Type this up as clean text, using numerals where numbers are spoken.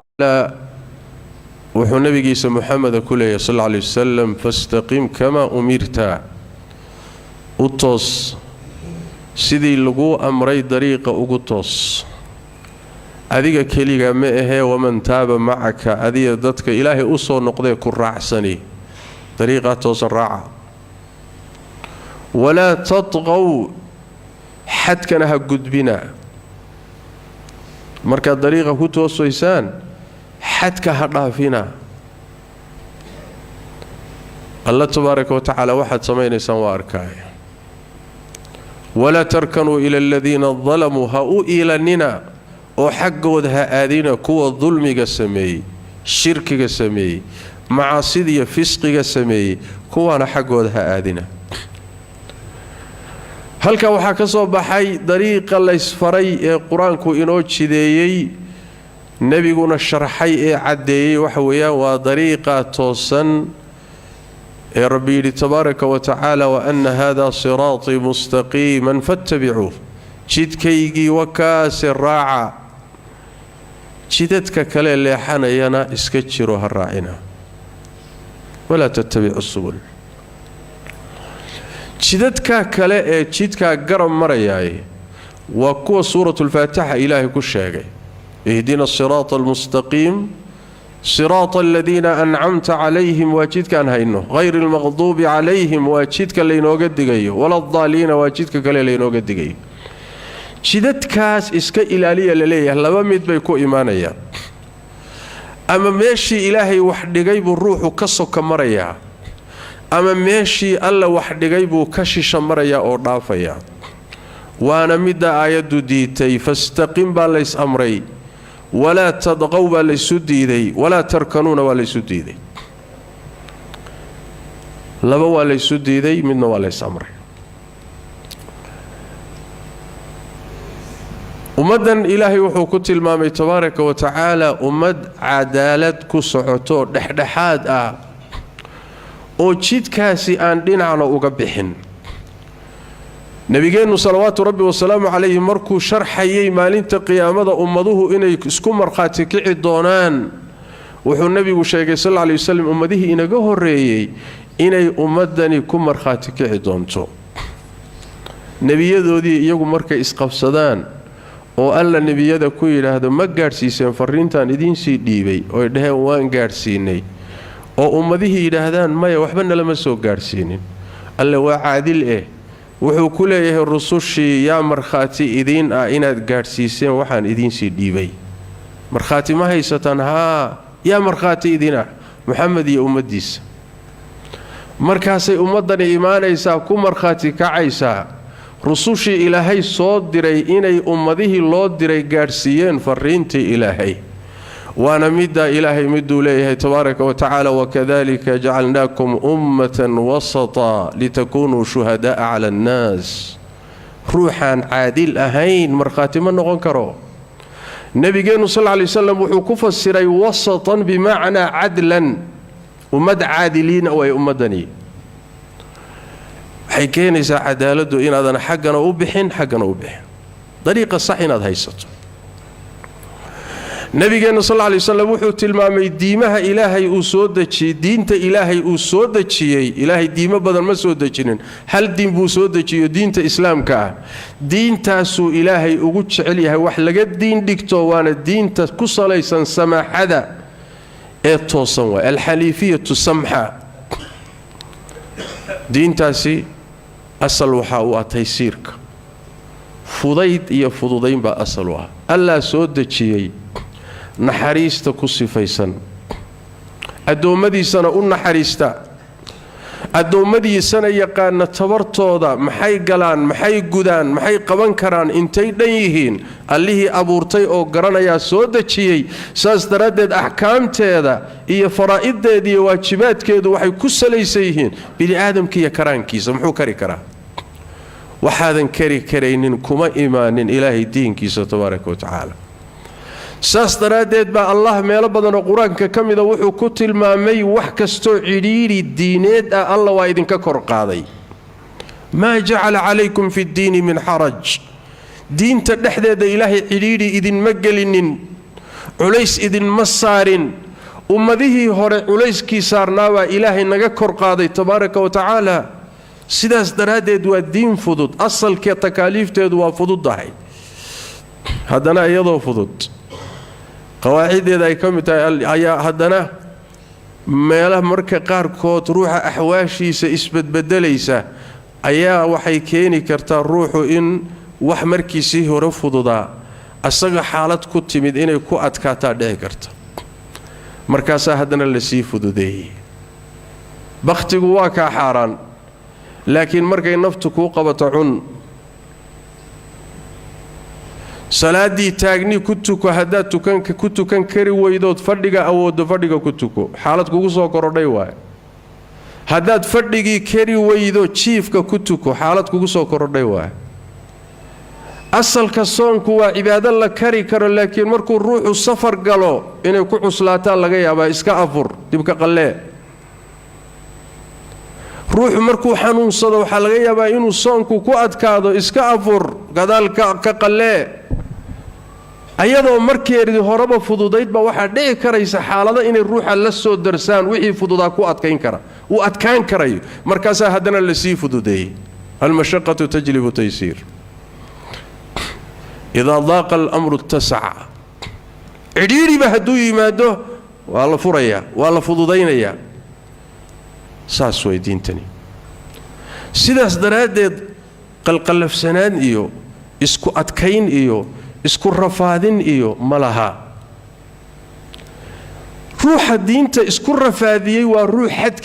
Tacaala wuxuu nabigiisa Muxameda ku leeyahy sal alla alay wasalam: "Fastaqim kamaa umirta", u toos sidii laguu amray, dariiqa ugu toos. Adiga keliga ma ahee, waman taaba macaka, adiga dadka Ilaahay u soo noqdee ku raacsani, dariiqaa toosan raaca. Walaa tatqow, xadkana ha gudbina. Markaad dariiqa ku toosaysaan, xadka ha dhaafina. Alla tabaaraka wa tacaala waxaad samaynaysaan waa arkaaya. Walaa tarkanuu ila aladiina dalamuu, ha u iilanina oo xaggooda ha aadina kuwa dulmiga sameeyey, shirkiga sameeyey, macaasidiiyo fisqiga sameeyey, kuwaana xaggooda ha aadina. Halkan waxaa ka soo baxay dariiqa laysfaray ee Qur-aanku inoo jideeyey, nebiguna sharxay ee caddeeyey, waxa weeyaan waa dariiqa toosan ee Rabbi yidhi tabaaraka wa tacaala: "Wa ana hada siraatii mustaqiiman fattabicuuh", jidkaygii wakaase raaca, jidadka kale leexanayana iska jiro, ha raacina. Walaa tattabicu subul, jidadka kale ee jidkaa garab marayaay waa kuwa Suuratulfaatixa Ilaahay ku sheegay: "Ihdina asiraata almustaqiim, siraata aladiina ancamta calayhim", waa jidkaan hayno, hayri almaqduubi calayhim, waa jidka laynooga digayo, waladdaaliina, waa jidka kale laynooga digayo. Jidadkaas iska ilaaliya laleeyahay laba mid bay ku imaanayaan: ama meeshii Ilaahay wax dhigay buu ruuxu ka soka marayaa, ama meeshii Alla wax dhigay buu ka shisha marayaa oo dhaafayaa. Waana midda aayaddu diitay. Fastaqim baa lays amray, walaa tadqow baa laysu diiday, walaa tarkanuuna waa laysu diiday. Laba waa laysu diiday, midna waa lays amray. Ummaddan Ilaahay wuxuu ku tilmaamay tabaaraka wa tacaala ummad cadaalad ku socoto, dhexdhexaad ah, oo jidkaasi aan dhinacna uga bixin. Nebigeennu salawaatu Rabbi wasalaamu calayhi markuu sharxayay maalinta qiyaamada ummaduhu inay isku markhaati kici doonaan, wuxuu nebigu sheegay sal alla alay wasalam ummadihii inaga horreeyey inay ummaddani ku markhaati kici doonto. Nebiyadoodii iyagu markay isqabsadaan oo Alla nebiyada ku yidhaahdo: "Ma gaadhsiiseen farriintaan idiinsii dhiibay?" Oy dhaheen: "Waan gaadhsiinay", oo ummadihii yidhaahdaan: "Maya, waxba nalama soo gaadhsiinin", Alle waa caadil eh, wuxuu ku leeyahay rusushii: "Yaa markhaati idiin ah inaad gaadhsiiseen waxaan idiinsii dhiibay? Markhaati ma haysataan? Haa, yaa markhaati idiin ah?" Muxamed iyo ummaddiisa. Markaasay ummaddani imaanaysaa, ku markhaati kacaysaa rusushii Ilaahay soo diray inay ummadihii loo diray gaadhsiiyeen farriintii Ilaahay. Waana middaa Ilaahay miduu leeyahay tabaaraka wa tacaala: "Wakadalika jacalnaakum ummatan wasata litakuunuu shuhada'a cala annaas". Ruuxaan caadil ahayn markhaati ma noqon karo. Nebigeennu sal lay waslam wuxuu ku fasiray wasatan bimacnaa cadlan, ummad caadiliina way ummaddani. Waxay keenaysaa cadaaladdu inaadan xaggana u bixin, xaggana u bixin, dariiqa sax inaad haysato. Nabigeenna sal lay waslam wuxuu tilmaamay diimaha Ilaahay uu soo dejiyey, diinta Ilaahay uu soo dejiyey. Ilaahay diimo badan ma soo dejinin, hal diin buu soo dejiyo, diinta Islaamka ah. Diintaasuu Ilaahay ugu jecel yahay wax laga diin dhigto, waana diinta ku salaysan samaaxada ee toosan, waay alxaniifiyatu samxa. Diintaasi asal waxaa u ah taysiirka, fudayd iyo fududayn baa asal u ah. Allaa soo dejiyey, naxariista ku sifaysan, addoommadiisana u naxariista, addoommadiisana yaqaana tabartooda, maxay galaan, maxay gudaan, maxay qaban karaan, intay dhan yihiin. Allihii abuurtay oo garanayaa soo dejiyey. Saas daraaddeed axkaamteeda iyo faraa'iddeeda iyo waajibaadkeedu waxay ku salaysan yihiin bini aadamka iyo karaankiisa, muxuu kari karaa. Waxaadan kari karaynin kuma imaanin Ilaahay diinkiisa tabaaraka wa tacaala. Saas daraaddeed baa Allah meelo badanoo Qur-aanka ka mida wuxuu ku tilmaamay wax kastoo cidhiidhi diineed ah Alla waa idinka kor qaaday. "Maa jacala calaykum fi ddiini min xaraj", diinta dhexdeeda Ilaahay cidhiidhi idinma gelinin. Culays idinma saarin. Ummadihii hore culayskii saarnaabaa Ilaahay naga kor qaaday, tabaaraka wa tacaala. Sidaas daraaddeed waa diin fudud. Asalkee takaaliifteedu waa fududdahay. Haddana iyadoo fudud, qawaaciddeeda ay ka mid tahay ayaa haddana meelaha marka qaarkood ruuxa axwaashiisa isbedbedelaysa ayaa waxay keeni kartaa ruuxu in wax markiisii hore fududaa, asaga xaalad ku timid inay ku adkaataa dhici karta. Markaasaa haddana lasii fududeeyey. Bakhtigu waa kaa xaaraan, laakiin markay naftu kuu qabato cun. Salaaddii taagni ku tuko. Haddaad tukan ku tukan kari weydood fadhiga awooddo, fadhiga ku tuko. Xaalad kugu soo korodhay waaye. Haddaad fadhigii kari weydo, jiifka ku tuko. Xaalad kugu soo korodhay waaye. Asalka soonku waa cibaado la kari karo, laakiin markuu ruuxu safar galo inay ku cuslaataan laga yaabaa. Iska afur, dibka qallee. Ruuxu markuu xanuunsado waxaa laga yaabaa inuu soonku ku adkaado. Iska afur, gadaal ka qallee. Ayadoo markeedii horeba fududaydba, waxaa dhici karaysa xaalado inay ruuxa la soo darsaan wixii fududaa ku adkayn kara, uu adkaan karayo. Markaasaa haddana lasii fududeeyey. Almashaqatu tajlibu taysiir. Idaa daaqa alamru ittasaca. Cidhiidhiba hadduu yimaado, waa la furayaa, waa la fududaynayaa. Saas way diintani. Sidaas daraaddeed qalqallafsanaan iyo isku adkayn iyo isku rafaadin iyo ma laha. Ruuxa diinta isku rafaadiyey waa ruux xadka